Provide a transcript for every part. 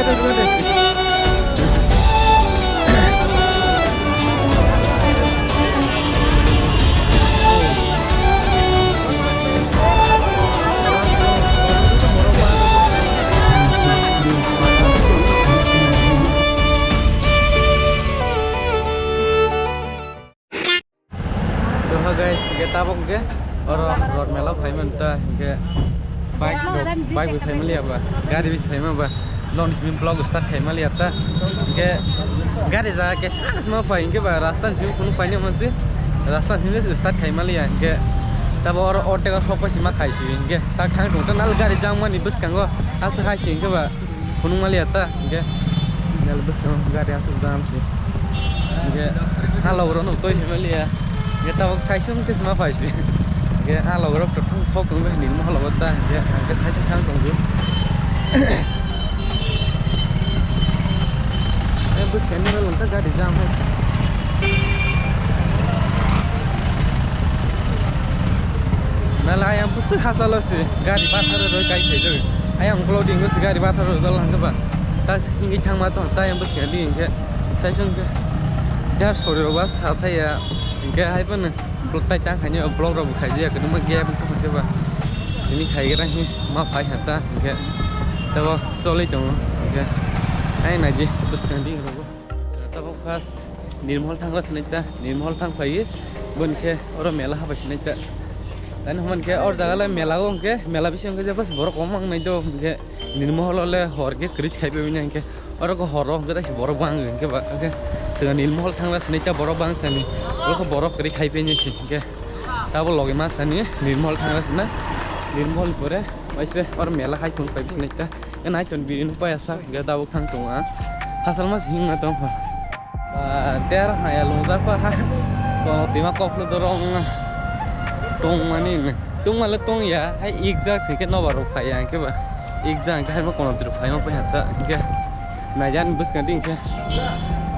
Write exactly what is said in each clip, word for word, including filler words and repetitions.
Doha guys, hingke tabok hingke oro rot mela phaimani ta hingke bike rok, bike bai phaimani ya ba, gari bisi phaima ba, nokni simi vlog start khaimani ya ta hingke gari ja kesa kesa ma phai hingke ba rasta ni simi kunu paina mansi rasta ni simi start khaimani ya hingke tabo oro ortega sok paisi ma khaisi hingke tak thang tong ta nal gari jang mani bwskango asa haisi hingke ba. Phunuk maliya ta, hingke. Nel bwskango gari aswk jam se. Hingke, halok rok no twi se maliya. Hingke, tabok saichung khe sima phai se. Hingke, halok rok kwthang sok tong nini moholo ta, hingke, hingke saichung thang tong ju. Eh, bwskango maliya ta gari jam hai. Mela ayang bwswk hachalo se gari batharo rwi kai phaijak. Ayang ukulok ding se gari batharo rwi jala hwnkhe ba. Ta hingwi thangma tong ta ayang bwskango ding hwnkhe. Saichung khe. Jar sori rok ba sa thaya. Hwnkhe hai phano block tai tang khainai block rok bo khaijak kwbangma gap wngkha hwnkhe ba. Tini khaigra hi ma phai ha ta hwnkhe. Tabo choli tongo hwnkhe. Ai naidi bwskango ding rogo. Tabok first Nirmol thangra sinai ta, Nirmol thang phaiwi, boni khe oro mela habai sinai ta. Tani hwn khe or jaga le mela o hwnkhe, mela bisingo hwnkhe just borok kwbangma wngnai do, hwnkhe Nirmol o le hor khe kwrwi khai pai manya hwnkhe, oro khe horo hwnkhe taisi borok bang hwnkhe ba, hwnkhe chwng Nirmol thangra sinai ta borok bang sani, oro khe borok kwrwi khai pai nai si hwnkhe, tabo logi ma sani Nirmol thangra sinai, Nirmol pore, waisle or mela hai thung phai sinai ta. Naiton bini paya sak hingke tabuk thang tongo ang. Hasal mas hingma tongkha. Ba, ter haya lungjak pa ha. Ko tima kok no dorong tong mani ne. Tong male tong ya. Hai ik jak singke nobar rok phai ya hingke ba. Ik jak hingke hai ma kono dri phai ma pa ya ta hingke. Nai jan bwskang di hingke.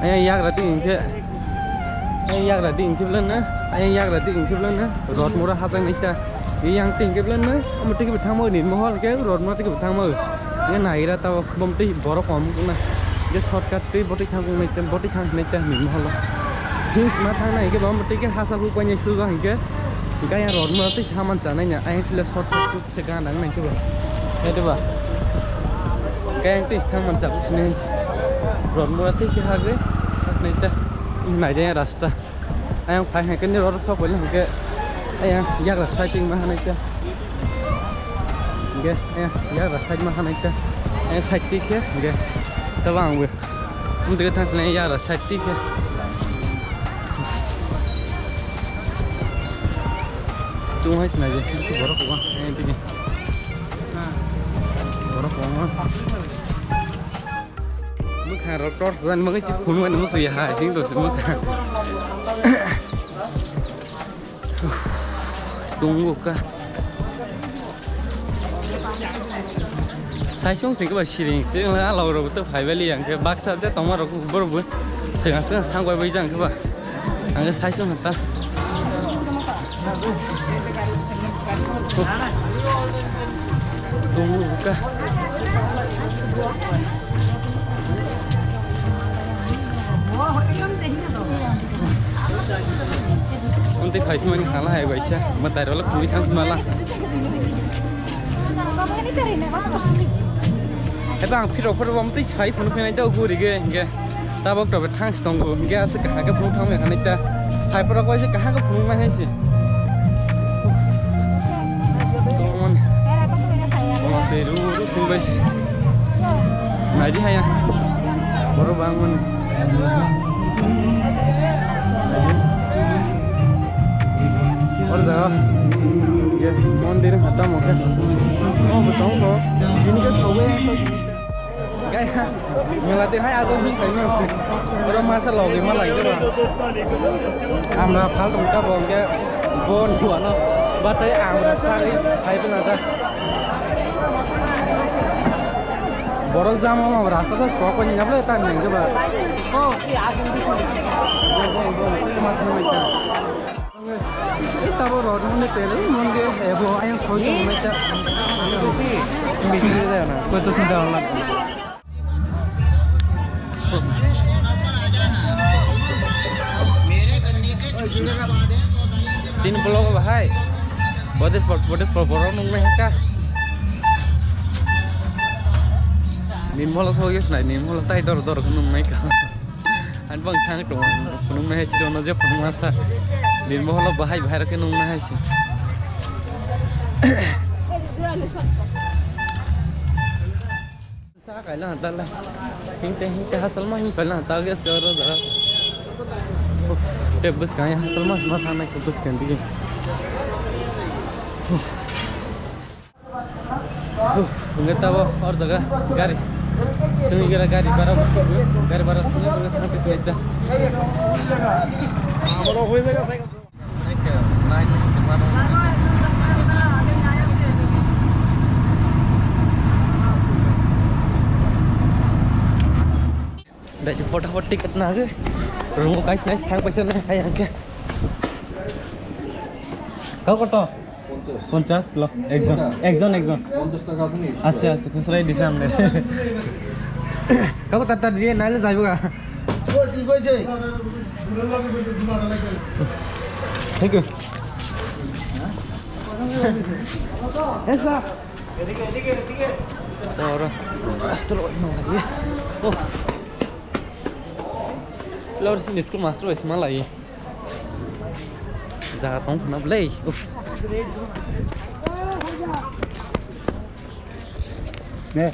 Ai yagra di hingke. Ai yagra di hingke bwlana. Ai yagra di hingke bwlana. Rot mura hajak nai ta. Yang tingke bwlana. Amo tiki bwthang ma ni mohor hingke rot mura tiki bwthang ma. Ye naira ta bom tei borok kom na. Je shortcut tei botei thang nai tei botei thang nai tei ni moholo. Hing sima thang nai ke bom tei ke hasa bu panya suga hingke. Gaya rod ma tei saman chanai na. Ai tila shortcut tu se ga nang nai ke ba. Hai de ba. Gaya tei thang man chak sini. Rod ma tei ke hage. Nai tei nai de rasta. Ayang phai hai khe nini roro sok bai hwnkhe ayang yagra side ma hanai khe. Hwnkhe ayang yagra side ma hanai khe. Ayang side ti khe hwnkhe. Tabo ang bo. Mung tege thang sinai yagra side ti khe. Tung hai sinai je. Borok kwbang. Ayang tigi. Borok kwbang. Mwkhang rok torch jan bagwi se phunukmani muchung ya hai, sing tong se mwkhang. Tongo ka. Sai song sing khe ba siring, siring la alok rok to phai bali yang khe baksa je tongma rok bor bo. Sega sega thang bai bai jang khe ba. Ang khe sai song ta. Tongo ka. Amtwi phai phimani hala hai baisa, mwtai rok le khungwi thang phimala. Eba ang phirok phoro amtwi phai phunu phinai tei guri ge hingke. Tabok tobe thang si tongo, hingke aswk kaham khe phunuk thang maya khanai ta. Hai pora koi se kaham khe phunuk nai hai se. Tongmani. Omo tei ru ru sing bai se. Nai di haya. Borok bang mani. Oro jaga. Ye mondir hata mo khe. Omo bo tongo. Bini khe sobai. Gaya, mela de hai ago hin khai ma se. Oro masa logi ma lai ba. Amra phal tong ta bong ke bon huano. Batai amra sari khai bena ta. Borok jama ma rasta sa stok ko ni na ta nang ba. Oh, ki agun di. Bon, bon, bon, ma ta. Tabo rod mone pele, mone ebo ayang soi tong mai ta. Bisi de na. Koi to sin da na. Tin block bahai. Bode por, bode por, borok nungnai haka. Nirmala sogwi sinai, Nirmala tai dor dor nungnai ka. Ani bang thang tong, phunuknai hai si jono je phunukma sa. Nirmala bahai bahai rok khe nungnai hai si. Sa kaila hatala. Hingte hingte hasalma hing kaila hata gas karo da. Te bus kaya hasalma ma thana ke bus kan dige. Hwnkhe tabo hor jaga gari. Simi gira gari bara busi gari bara simi gari thang simi ta. Dai, photo photo ticket na ge. Rungo kais nai thang paisa nai hai angke. Kau koto? Ponchas lo, ekjon, ekjon, ekjon. Ponchas taka ase ni? Ase, ase, khusrai dise amne. Kau tata diye, naile jaibo ga. Thank you. Esa. Oro. Master oi no ye. Oh. Lor sin school master oi sima lai. Jaga tong khna blai. Uff. Ne.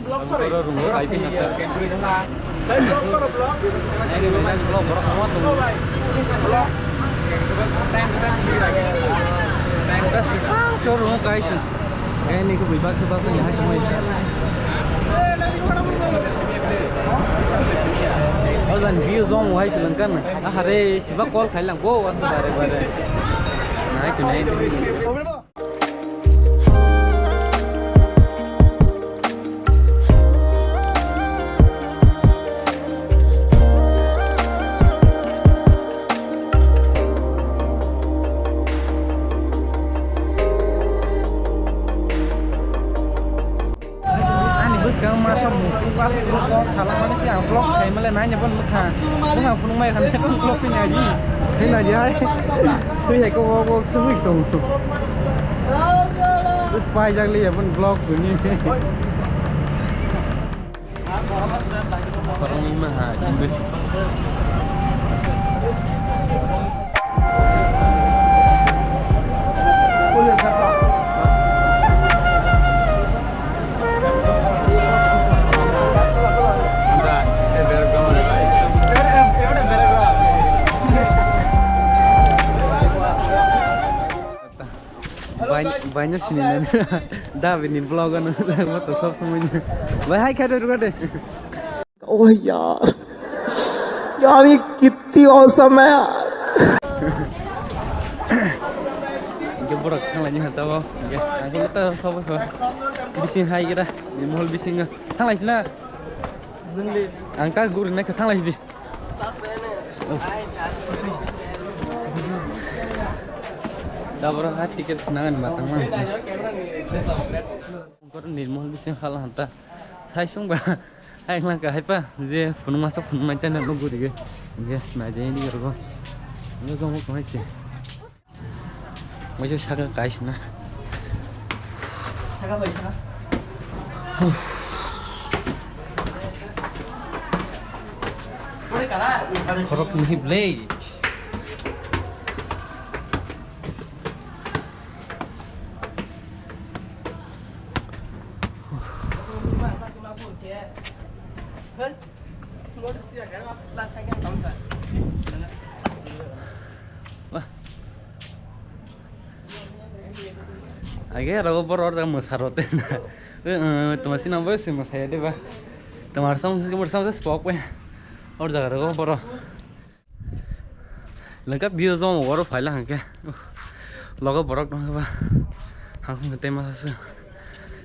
Oro rungo, I P na ta. Block koro, block. Block, borok hama tongo. Block. Time, time, time. Time, time, time. Kaisa se rungo kaisa. Kaini ko bibak se basa ni hai tongo. Ozan view zone hai se langkan. Ahare, siba call khai lang bo asa bare bare. Nai tu nai. Ani bwskang masa musu pas vlog salamani se ang vlog sai male nai ne bon mukha. Mukha phunuk mai khan vlog ni agi. Ni agi hai. Sui hai ko vlog sui tong. Bus pai jak li ya bon vlog ni. Koroknwi maha, English. Bai, bai no sini nani. Da bini vlog ano mo to sob somoi. Bai hai khai rw de. Oh yaar. Yaar ye kitni awesome hai yaar. Ge borok thanglai ni hata bo. Ge, ang ko ta sob so. Bising hai gira. Ni mohol bising. Thanglai sina. Ang ta guri na thanglai di. Dabra ha ticket sinangan matang mang. Gor Nirmol bising hala hanta. Sai sung ba. Hai lang ka hai pa je phunuk masa phunuk mai tana no guri ge. Ge nai de ni gor go. Ni go mo ko hai se. Waisa saka kaisna. Saka bai saka. Khorok tong hip le. Wah. Age rogo borok rok mwsa rw tei na. Tuma sina bo se mwsaya de ba. Tuma sam se mo sam se spok pe. Or jaga rogo borok. Lengka view zone oro phaila hangke. Logo borok tong ba. Hangke tei masa se.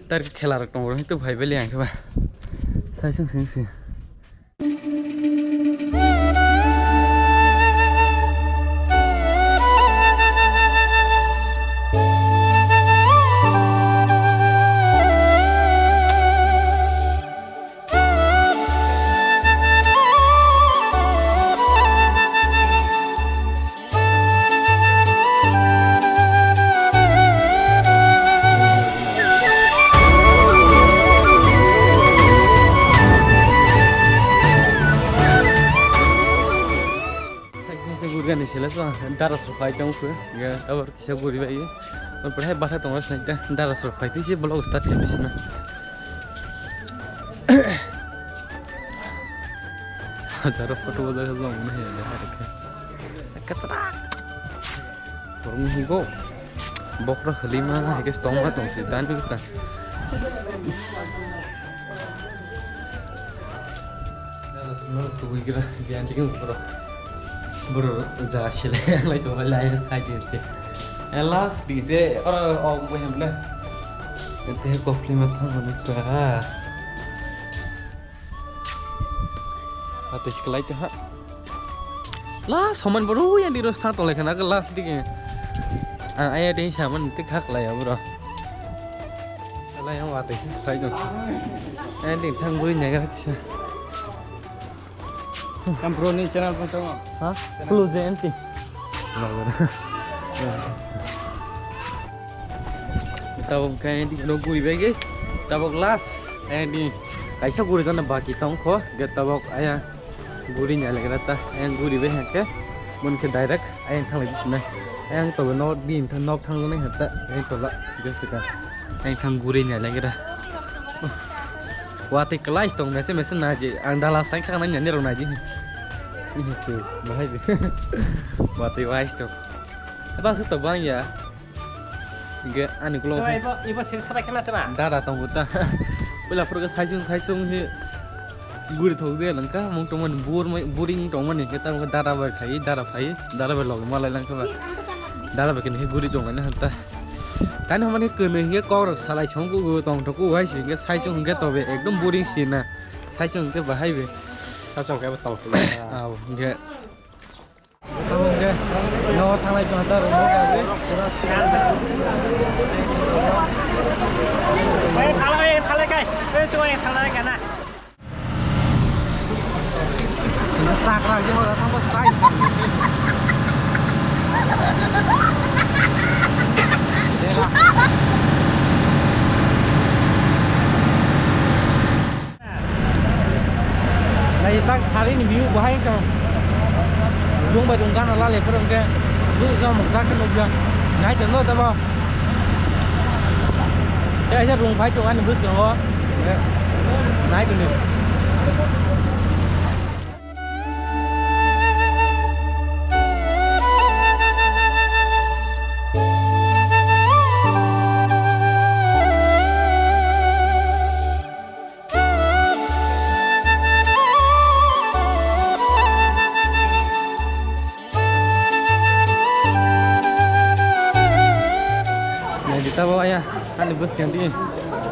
Tar khela rok tong ro hitu phai beli hangke ba. Sai sung sing sing. Sila so dara so phai tong khe, ge tabor kisa guri bai. Oro hai basa tong sinai ta dara so phai pisi vlog start khe pisi na. Hajaro photo bo jaga jong ne ya khe. Katra. Borok ni higo. Bokra halima hike stongma tongsi dan ta. Tugui gira biyan digi boro. Boro ja sile lai to lai sai di se. Last di je oro o mo hem le. Te kopli ma thang ni ta. Ate siklai te ha. La soman boro yang di ros thang tole khana ke last dige. Ang aya ding saman te khak lai abro. Lai yang wate siklai dong. Aya ding thang bui nyaga kisa. Kam bro ni channel pun tong. Ha? Kulu je enti. Tabok khe aya ding no guri bai ge. Tabok last. Aya ding kaisa guri jana baki tong kho. Ge tabok aya guri nya legra ta. Aya guri bai hake. Mun khe direct aya thang lai bisna. Aya to no din thang nok thang nai hata. Aya to la. Ge sika. Aya thang guri nya legra. Watwi klai tong mese mese naji. Ang dala sai khang nani rok naji. Ini tu bahai bi. Watwi wais tong. Ba su to bang ya. Ge ani kulo. Ibo ibo sir sabai khana tama. Dada tong buta. Pula pura saisung saisung hi. Guri thok je langka mung tongmani bur mai buring tongmani ke ta dada bai khai dada phai dada bai log malai langka ba. Dada bai kini guri tong na hanta. Tani hwnmani kwnwi hwnkhe kokrok salai songkugo tongthokugo hai se hwnkhe saichung hwnkhe tobe ekdom boring se na. Saichung hwnkhe bahai be. Saichung hwnkhe bo tongthokya. Abo hwnkhe. Abo hwnkhe nogo thanglai tongkha ta room o. Oi, thalai, thalai kai. Oi, suwai thalai kana. Sakra je hoda thangba sai. Nai tak sari ni view bahai tong. Rung bai rung gana lale phoro hwnkhe. Bu jom jak nukya. Nai tong no tabo. Tei kaisa rung phai tongo ani bwskango. Nai tongdi. Naidi tabo aya, ani bwskang di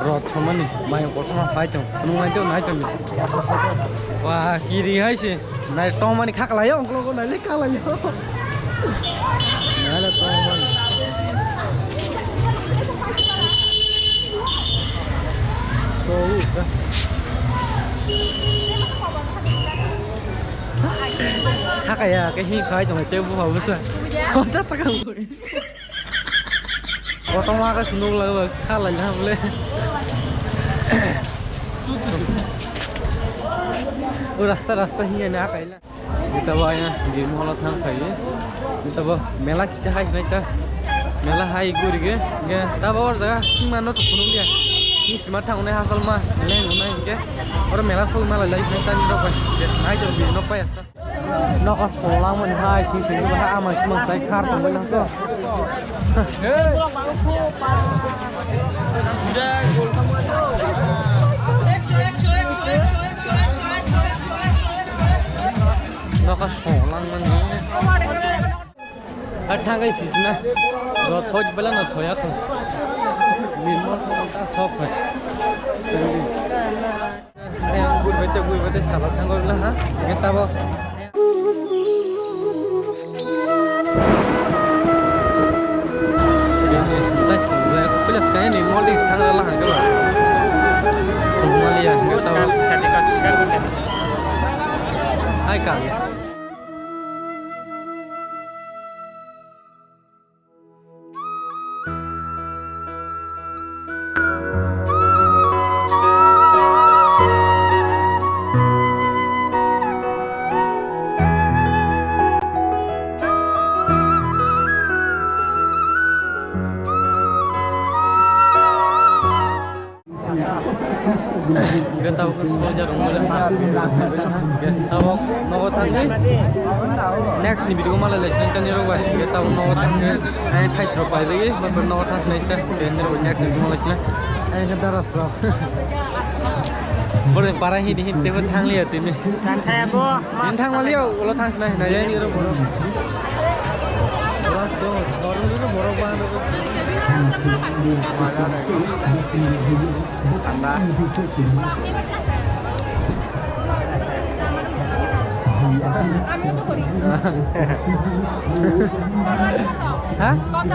rot somani mayung kotorma phai tong, phunuk nai tong, nai tong di. Wa, kiri hai se, nai tongmani kha kalaio, ungklogo nai le kalaio. Nai le tongmani. To, u, ka. Hakaya ke hi khai tong che bu ha bu sa. Hota ta ka. Kotorma ka sunu la ba kha la na ble. O rasta rasta hi na kai la. Nita ba ya di mall thang khai. Nita ba mela kicha hai nai ta. Mela hai guri ge. Ge ta ba or jaga sima no to phunuk ya. Ni sima thang nai hasal ma leng nai ge. Or mela sol ma la lai nai ta ni rok bai. Ge nai jor bi nok bai asa. Noka songlang mani hai, sing sing ba ama sima sai khar tong bai nang to. Noka songlang mani. A thangai sisna. Ro thoj bela na soya ko. Ni mo ta sok hai. Ayang gurbaite gurbaite sala thango na ha. Nge tabo. Tais ko gue aku pelas kaya ni mall di setengah lah ke ba. Kumalia nge tabo. Hai kang. Soja rong mole ha. Tabok nogo thangdi. Next ni video mala le sini kani rok bai. Tabok nogo thangdi. Ai thais rok bai lagi. Nogo thang sinai ta. Kani rok next ni video mala sini. Ai ke daras rok. Bor para hi di hin tebo thang liya tini. Thang thaya bo. Hin thang mali o ulo thang sinai na ya ni rok bor. Ras ko bor ni rok bor ba. Thanda. আমিও তো করি। হ্যাঁ? কত